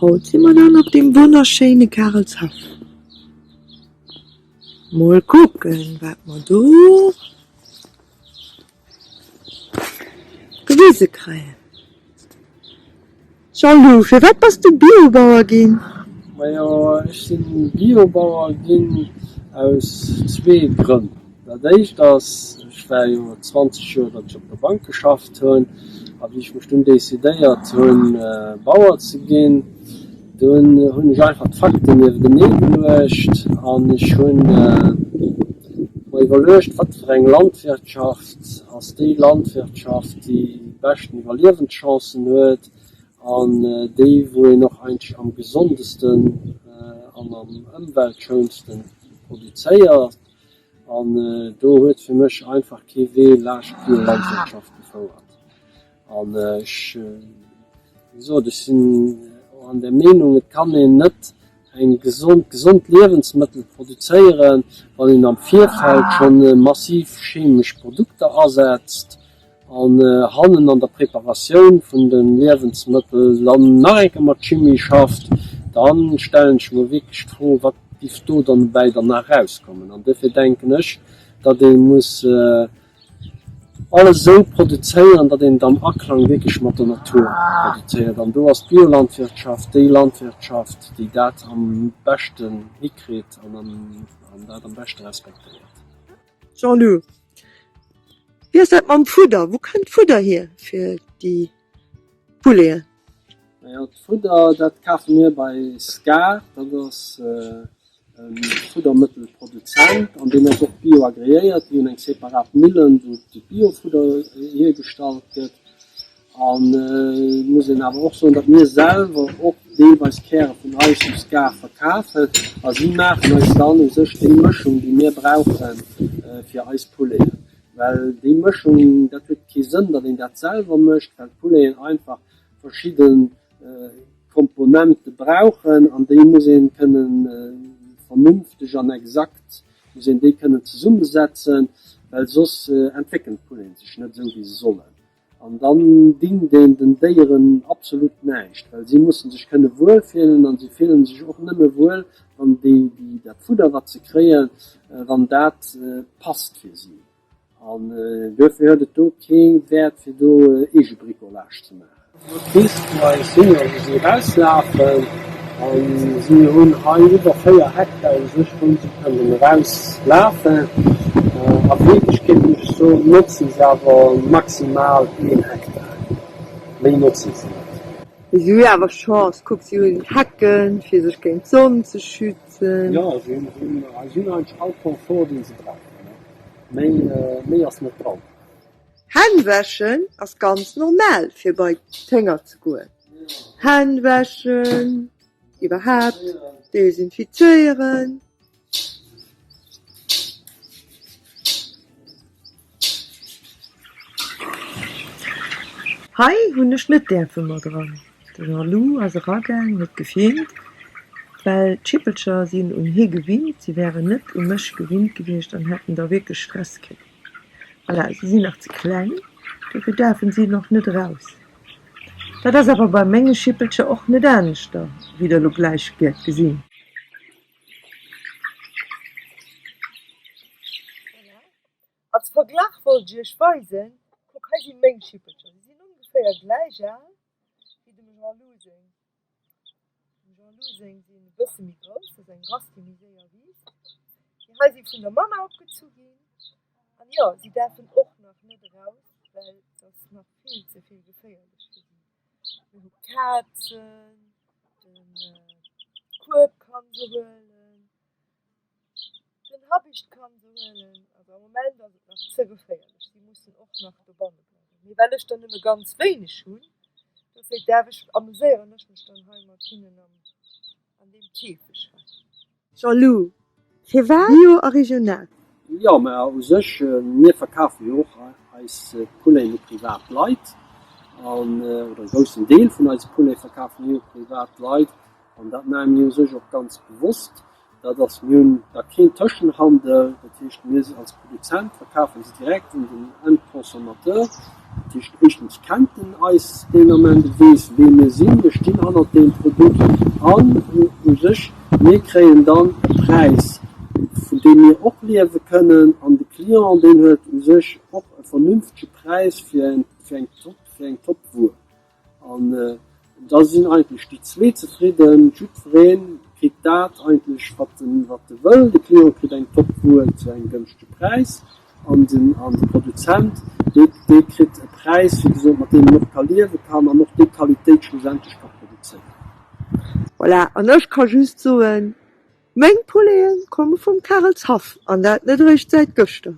Haut si mer dann op deem wonnerschéine Karelshaff. Mol kucken, wat mer do gewise kréien. Jean-Lou, firwat bass du Biobauer ginn? Majo, ech sinn Biobauer ginn aus zwee Grënn. Dat éischt ass, ech war jo 20 Joer, datt ech op der Bank geschafft hunn, a wéi ech mech dunn decidéiert hunn, Bauer ze ginn, dunn hunn ech einfach d'Fakten nieftenee geluecht an ech hunn mer iwwerluecht, wat fir eng Landwirtschaft ass déi Landwirtschaft, déi déi beschten Iwwerliewenschancen huet an déi, wou een och eigentlech am gesondesten an am ëmweltschounsten produzéiert. An do huet fir mech einfach kee Wee laascht d'Biolandwirtschaft gefouert. An ech, wéi gesot, ech sinn och an der Meenung, et kann een net eng gesond, gesond Liewensmëttel produzéieren, wann een am Virfeld scho massiv chemesch Produkter asetzt an hannen an der Preparatioun vun de Liewensmëttel dann nach eng Kéier mat Chimie schafft, da stellen ech mer wierklech d'Fro, wat giff do dann dobäi dann nach erauskommen? An duerfir denken ech, datt ee muss alles esou produzéieren, datt een et am Aklang wierklech mat der Natur produzéiert. An do ass d'Biolandwirtschaft déi Landwirtschaft, déi dat am beschten hikritt an dat am beschte respektéiert. Jean-Lou, Wéi ass dat mam Fudder? Wou kënnt d'Fudder hier fir déi Pouleten? Naja, d'Fudder dat kafe mir bei Scar, dat ass e Fuddermëttelproduzent an deen ass och bio-agreéiert. Déi hunn eng separat Millen, wou de Biofudder hiergestallt gëtt. An et muss een awer och soen, datt mir selwer och deelweis Käre vun eis um Scar verkafen a si maachen eis dann u sech déi Mëschung, déi mir brauche fir eis Pouleten. Well déi Mëschung, dat huet kee Sënn, datt een dat selwer mécht, well d'Pouleten einfach verschidde Komponente brauchen an déi muss ee kënne vernünfteg an exakt muss een déi kënnen zesummesetzen, well soss entwéckelen d'Pouleten sech net esou, wéi se sollen. An dann dingt een den Déieren absolut näischt, well si mussen sech kënne wuel fillen an si fillen sech och nëmme wuel, wann déi, déi dat Fudder wat se kréien, wann dat passt fir si. An duerfir huet et do kee Wäert fir do eege Bricolage ze maachen. D'Pist wou eis Hinger wou si erauslafen a si hunn hei iwwer 4 Hektar u sech wou si kënnen erauslafen. A Wierklechkeet muss ech soen, notzen se awer maximal een Hektar, méi notzen se net. Mee si hu jo awer Chance, kuck si hunn Hecken fir sech géint d'Sonn ze schützen. Jo, si hunn si hunn eigentlech all Confort deen se brauchen, méi méi ass net dran. Hänn wäschen ass ganz normal fir bei d'Hénger ze goen. Hänn wäschen, iwwerhaapt desinfizéieren. Hei hunn ech net däerfe mat eran. De Jean-Lou ass eragaang, huet gefilmt, well d'Schippelcher sinn un hie gewinnt, si wären net u mech gewinnt gewiescht an hätten da wierklech Stress kritt. Voilà, si sinn nach ze kleng, dofir däerfen si nach net eraus. Dat ass awer bei menge Schippelcher och net aneschter, wéi der elo gläich wäert gesinn. Voilà, als Verglach wollt ech iech weisen, kuck hei si meng Schippelcher, si sinn ongeféier gläich al wéi dem Jean-Lou seng. Dem Jean-Lou seng sinn e bësse méi grouss, dat ass eng Rass déi méi séier wiisst. Déi hei si vun der Mamma opgezu ginn an jo, si däerfen och nach net eraus, well et ass nach vill ze vill geféierlech fir si. Mir hu Kazen, de Kueb kann se huelen. Den Habicht kann se huelen, also am Moment ass et nach ze geféierlech, si mussen och nach dobanne bleiwen. Mee well ech der nëmme ganz wéineg hunn, dofir däerf ech, ameséieren ech mech dann hei mat hinnen am, an deem Käfeg hei. Jean-Lou, Firwat Bio a regional? Jo, mä u sech, mir verkafe jo och eis Poulainen u privat Leit, an, oder e groussen Deel vun eise Poulaine verkafe mir u privat Leit, an dat maache mir u sech och ganz bewosst. Dat ass, mir hunn da keen Tëschenhandel, dat heescht mir als Produzent verkafe se direkt un den Endconsommateur. Dat heescht, éischtens kennt en eis deen Ament, e weess, wee mir sinn, mir stinn hannert deem Produkt an u sech, mir kréien dann e Präis, vun deem mir och liewe kënnen an de Client, deen huet u sech och e vernünftege Präis fir eng fir eng Top-Wuer. An da sinn eigentlech déi zwee zefridden, jiddweree kritt dat eigentlech, wat en wat e wëll, de Client kritt eng Top-Wuer zu engem gënschtege Präis an den an de Produzent, dee dee kritt e Präis, wéi gesot, mat deem en och ka liewe kann an och déi Qualitéit schlussendlech ka produzéieren. Voilà, an ech ka just soen, meng Pouleten komme vum Karelshaff an dat net eréischt säit gëschter.